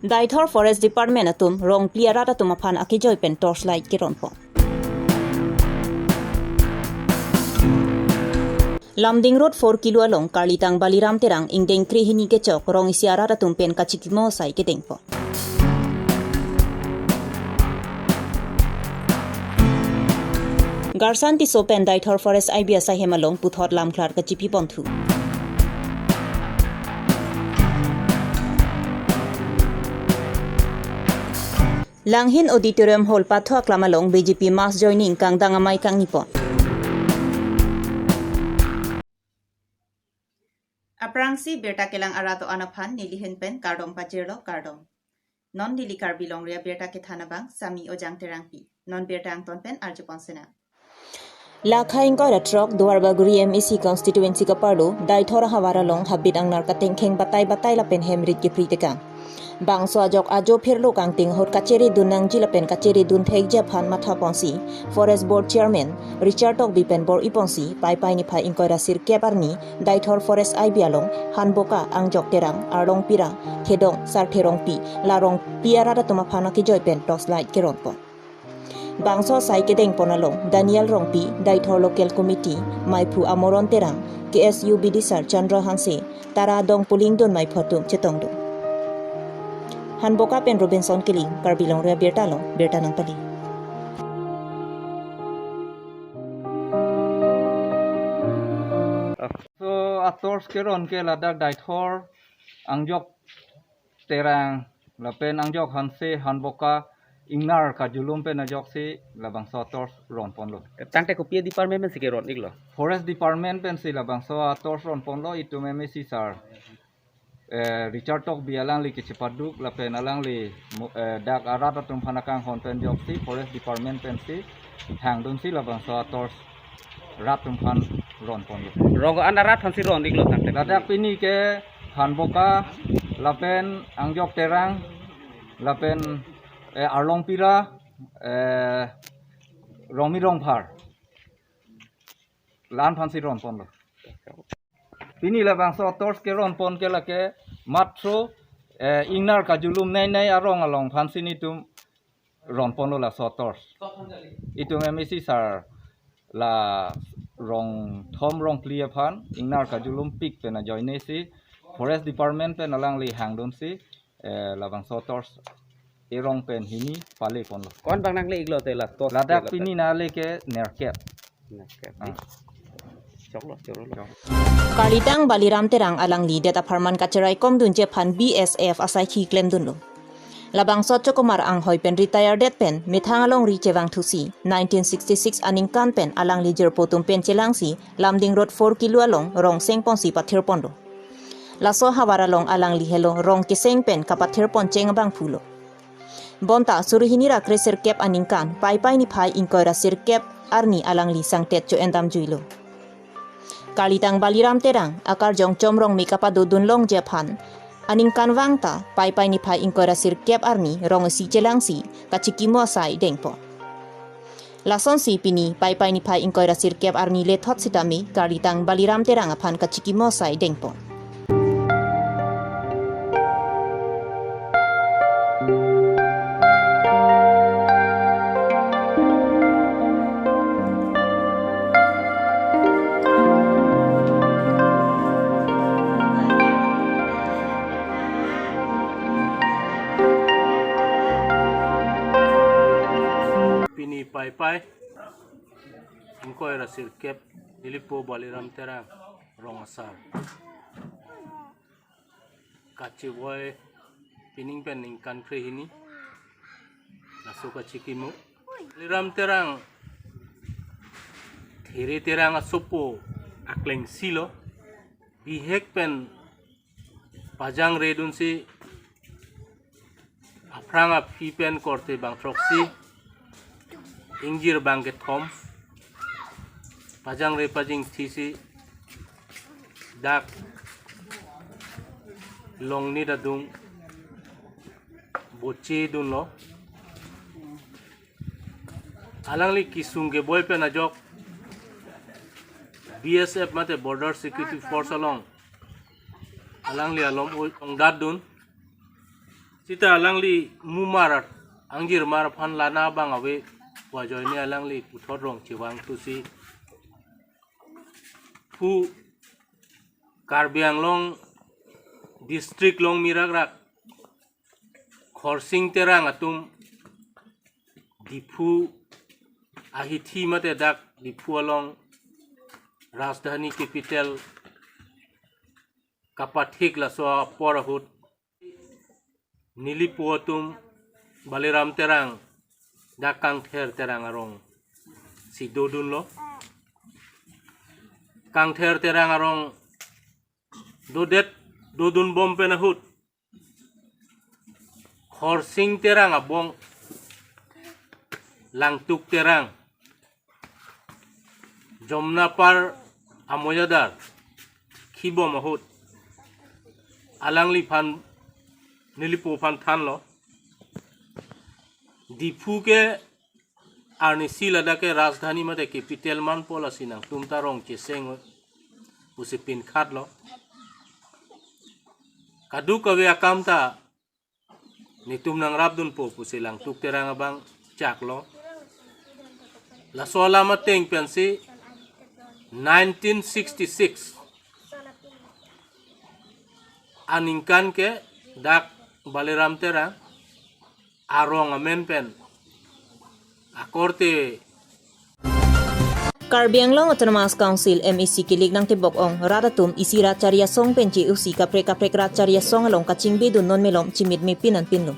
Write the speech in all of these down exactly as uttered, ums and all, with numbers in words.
Deithor Forest Department atum rongpli arat atum aphan akejoi pen torchlight keronpon. Lumding Road four kilo along Karlitang Baliram Terang ingdeng krehini kechok rong isi arat atum pen kachikimo asai kedengpon. Garsan Tisso pen Deithor Forest I B asaihem along puthot lamklar kachipiponthu. Langhin Auditorium Hall patho aklam along B J P mass joining kangdang amei kangnipon. Aphrangsi birta kelang arat do-an aphan nelihin pen kardom pajirlo, kardom. Non neli Karbi Longri Abirta kethan abang Sami Ojang Terangpi. Non birta angton pen arjupon sena. Lakha ingkoi ra throk Duarbagori M A C constituency kaparlo Deithor ahavar along habit angnar katengkheng batai batai lapen hem rit kepri tekang. Bangso ajok ajo phirlo kangting ahut kachere dun nangji lapen kachere dun thekji aphan mathaponsi Forest Board Chairman Richard Tokbi pen bor-iponsi Paipai niphai ingkoi ra sirkep arni Deithor Forest I B along Hanboka, Angjok Terang, Arlong Pira, Thedong, Sarthe Rongpi, la rongpli arat atum aphan akejoi pen torchlight keronpon. Bangso asai kedengpon along Daniel Rongpi, Deithor Local Committee, Maiphu Amoron Terang, K S U B D sir Chandra Hanse, Tara Dong Polling Dun Maiphu atum chetongdun. Hanboka pen Robinson Killing, Karbi Longri Abirta along birta nangpali. So, atorch keron ke ladak Deithor, Angjok Terang, lapen Angjok Hanse, Hanboka, ingnar kajulum pen ajoksi labangso atorch ronponlo. Tangte kopi department pensi keron-iklo? Forest Department pensi labangso atorch ronponlo, itum M A C sir, eh, Richard Tokbi alangli kechepaduk lapen alangli mo-, eh, dak arat atum aphan akanghon pen ajoksi Forest Department pensi hangdunsi labangso atorch rat atum aphan ronponlo. Rong an arat aphansi ron-iklo tangte? Ladak pini ke Hanboka lapen Angjok Terang lapen, eh, Arlong Pira, eh, Rongmi Rongphar, la-an aphansi ronponlo. Pini labangso atorch keronpon ke lake matro, eh, ingnar kajulum nei nei arong along aphansi netum ronponlo laso atorch. Itum M A C sir la rong thom rongpli aphan ingnar kajulumpik pen ajoinesi Forest Department pen alangli hangdunsi, eh, labangso atorch erong pen hini paleponlo. Ko-an abang nangle-iklo te la torch? Ladak pini nangle ke nerkep. Nerkep. Ah. Choklo, choklo. Karlitang Baliram Terang alangli det apharman kacheraikomdunji aphan B S F asaikhi klemdunlo. Labangso Chokomar Anghoi pen retire det pen methang alongri chevangthusi nineteen sixty-six aningkan pen alangli jirpo atum pen chelangsi Lumding Road four kilo along rong sengponsi pathirponlo. Laso ahavar along alangli helo rong keseng pen kapathirpon cheng abangphulo. Bonta suri hini ra kresirkep aningkan Paipai niphai ingkoi ra sirkep arni alangli sangtet cho-endamjuilo. Karlitang Baliram Terang akarjong Chomrong Mik apadodun longji aphan aningkanvang ta Paipai niphai ingkoi ra sirkep arni rong isi chelangsi kachikimo asai dengpon. Lasonsi pini Paipai niphai ingkoi ra sirkep arni lethot sitame Karlitang Baliram Terang aphan kachikimo asai dengpon. Pini Paipai ingkoi ra sirkep nelipo Baliram Terang rong asar kachevoi pining pen ningkan krehini laso kachikimo. Baliram Terang There Terang asopo aklengsilo, bihek pen pajangredunsi aphrang aphi pen korte bang throksi, ingjir bang kethom, pajangre pajingthisi dak longnit adung bochedunlo. Alangli kesung keboi pen ajok B S F mate Border Security Force along alangli alom ongdatdun. Sita alangli mumar angjirmar aphan lana abang ave, pu ajoine alangli puthot rong chevangthusi, pu Karbi Anglong district along mirak rak Khorsing Terang atum Diphu ahithi mate dak Diphu along rajdhani capital kapathik laso apor ahut nelipo atum Baliram Terang dak Kangther Terang arongsi dodunlo. Kangther Terang arong dodet dodunbom pen ahut Khorsing Terang abong Langtuk Terang Jomnapar amoyadar khibom ahut alangliphan nelipophan thanlo. Diphu ke arnisi ladak ke rajdhani mate capital manpo, lasi nangtum ta rong cheseng pusi pinkhatlo. Kadokave akam ta netum nangrapdunpo pusi Langtuk Terang abang chaklo. Laso alam ateng pensi nineteen sixty-six aningkan ke dak Baliram Terang arong amen pen akorte Karbi Anglong Autonomous Council M A C kilik nangtebok ong rat atum isi rat chari asong pen che-osi kaprek kaprek rat chari asong along kachingbedun non malom chimit mepin anpinlo.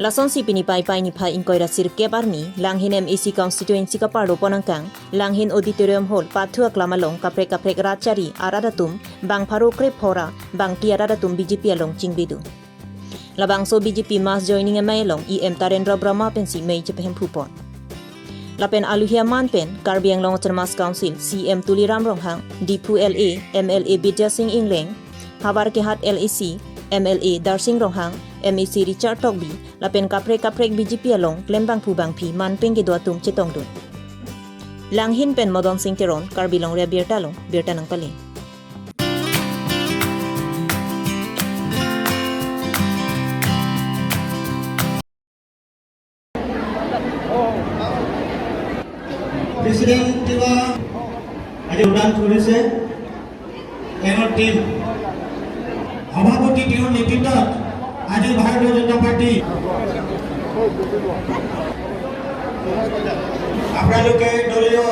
Lasonsi pini Paipai niphai ingkoi ra sirkep arni Langhin M A C constituency kaparlo pon angkang Langhin Auditorium Hall pathu aklam along kaprek kaprek rat chari arat atum bang pharo krep phora bangti arat atum B J P along chingbedun. Labangso B J P mass joining amei along E M Tarendra Brahma pensi mei chepahemphu pon. Lapen aluhi aman pen Karbi Anglong Autonomous Council C M Tuliram Ronghang, Diphu L A, M L A Bidya Sing Engleng, Howraghat L A C, M L A Darsing Ronghang, M A C Richard Tokbi, lapen kaprek kaprek B J P along klembangphu bangphi man pengkedo atum chetongdun. Langhin pen Modon Sing Teron, Karbi Longri Abirta along birta nangpale. President Tiwa আজি যোগদান কৰিছে, তেওঁৰ টিম। সভাপতি তেওঁৰ নেতৃত্বত আজি ভাৰতীয় জনতা পাৰ্টি আপোনালোকে দলীয়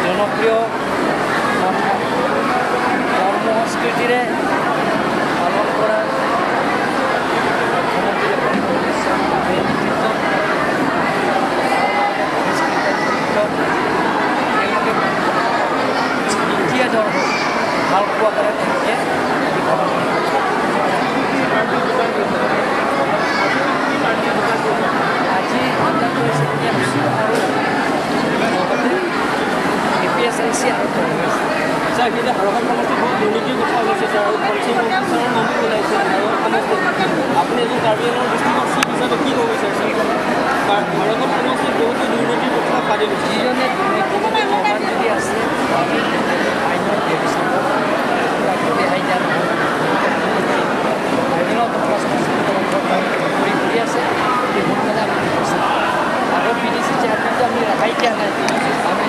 জনপ্ৰিয় কৰ্মসংস্কৃতিৰে পালন কৰা মুখ্যমন্ত্ৰী ডক্টৰ হিমন্ত বিশ্ব শৰ্মাৰ নেতৃত্বত তেওঁলোকে ইণ্ডিয়া দলটো ভাল পোৱা কাৰণে তেওঁলোকে আজি আন্তঃৰাষ্ট্ৰীয় আৰু লগতে এ পি এছ এল চি আৰু কংগ্ৰেছ এতিয়া হাৰকত সমষ্টিত বহুত দুৰ্নীতিৰ কথা ওলাইছে ছাৰ, আৰু পঞ্চায়ত ছাৰৰ নামো ওলাইছে হাৰকত সমষ্টিত। আপুনি এজন কাৰ্বি আংলং ডিষ্ট্ৰিক্টৰ চিফ হিচাপে কি ক'ব বিচাৰিছে? কা- হাৰকত সমষ্টিত বহুতো দুৰ্নীতিৰ কথা পাতি গৈছে। যিজনে কোনো প্ৰমাণ যদি আছে, আমি আইনৰ ব্যৱস্থা আগতে আহি দিয়া নহয়। আইনৰ প্ৰশ্ন কৰি কৰি আছে, এই সোনকালে আমি ব্যৱস্থা আগৰ পি ডি চি চেয়াৰমেনটো আমি ৰখাই দিয়া নাই, আমি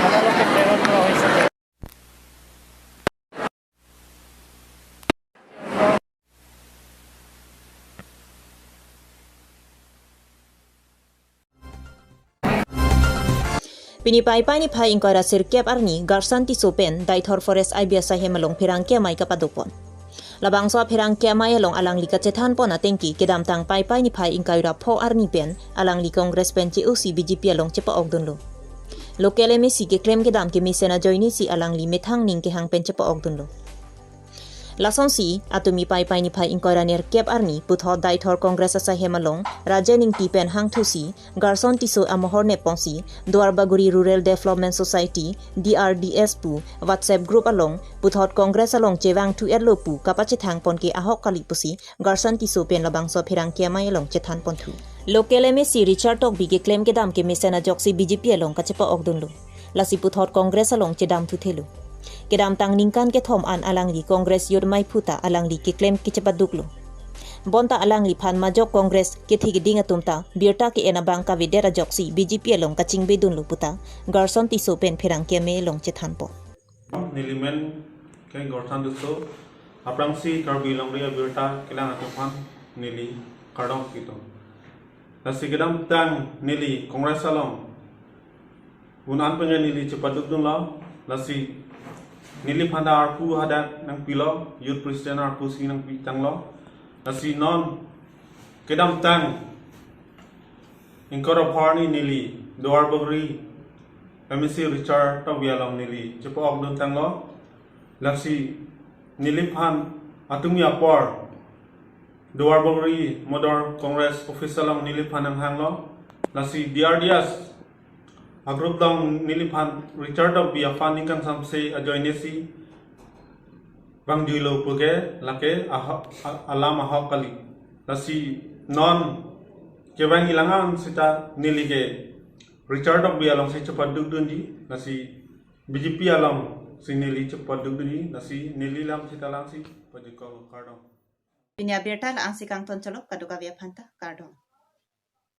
আদালতত প্ৰেৰণ কৰা হৈছে। Pini Paipai niphai ingkoi ra sirkep arni Garson Tisso pen Deithor Forest I B S ahem along pherangke amei kapadopon. Labangso pherangke amei along alangli kachethanpon atengke kedamtang Paipai niphai ingkoi ra pho arni pen alangli Congress pen che-osi B J P along chepa-okdunlo. Local M A C keklem kedam kemesen ajoine si alangli methang ning kehang pen chepa-okdunlo. Lasonsi, atumi Paipai niphai ingkoi ra nerkep arni puthot Deithor Congress asaihem along Rajen Ingti pen hangthusi Garson Tisso amohor nepponsi Duarbagori Rural Development Society, D R D S pu WhatsApp group along puthot Congress along chevangthu-etlo pu kapachethangpon ke ahok kali pusi Garson Tisso pen labangso pherangke amei along chethanponthu. Local M A C Richard Tokbi keklem kedam kemesen ajoksi B J P along kachepa-okdunlo. Lasi puthot Congress along chedamthuthelo. Kedamtang ningkan kethom an alangli Congress youth maiphu ta alangli keklem kechepaduklo. Bonta alangliphan majok Congress kethe keding atum ta birta ke-en abang kavedet ajoksi B J P along kachingbedunlo puta Garson Tisso pen pherangke amei along chethanpon. Neli men ke Garson Tisso, aphrangsi Karbi longri abirta kelang atum aphan neli kardom kitu. Lasi kedamtang neli Congress along un-an pengen neli chepadukdunlo, lasi neliphan ta arpu hadak nangpilo, youth president arpu si nangpitanglo. Lasi non kedamtang ingkoi ra pho arni neli Duarbagori M A C Richard Tokbi along neli chepa-okduntanglo. Lasi neliphan atumi apor Duarbagori Model Congress Office along neliphan nanghanglo. Lasi D R D S agroup along neliphan Richard Tokbi aphan ningkan samse ajoine si vangjuilo puke lake aho-, a-, alam ahok kali. Lasi non kevang ilang an sita neli ke Richard Tokbi alongsi chepadukdunji, lasi B J P alongsi neli chepadukdunji, lasi neli lam sita lamsi pajikol, kardom. Pini abirta la-ansi kangton cholo, kadokave aphanta kardom.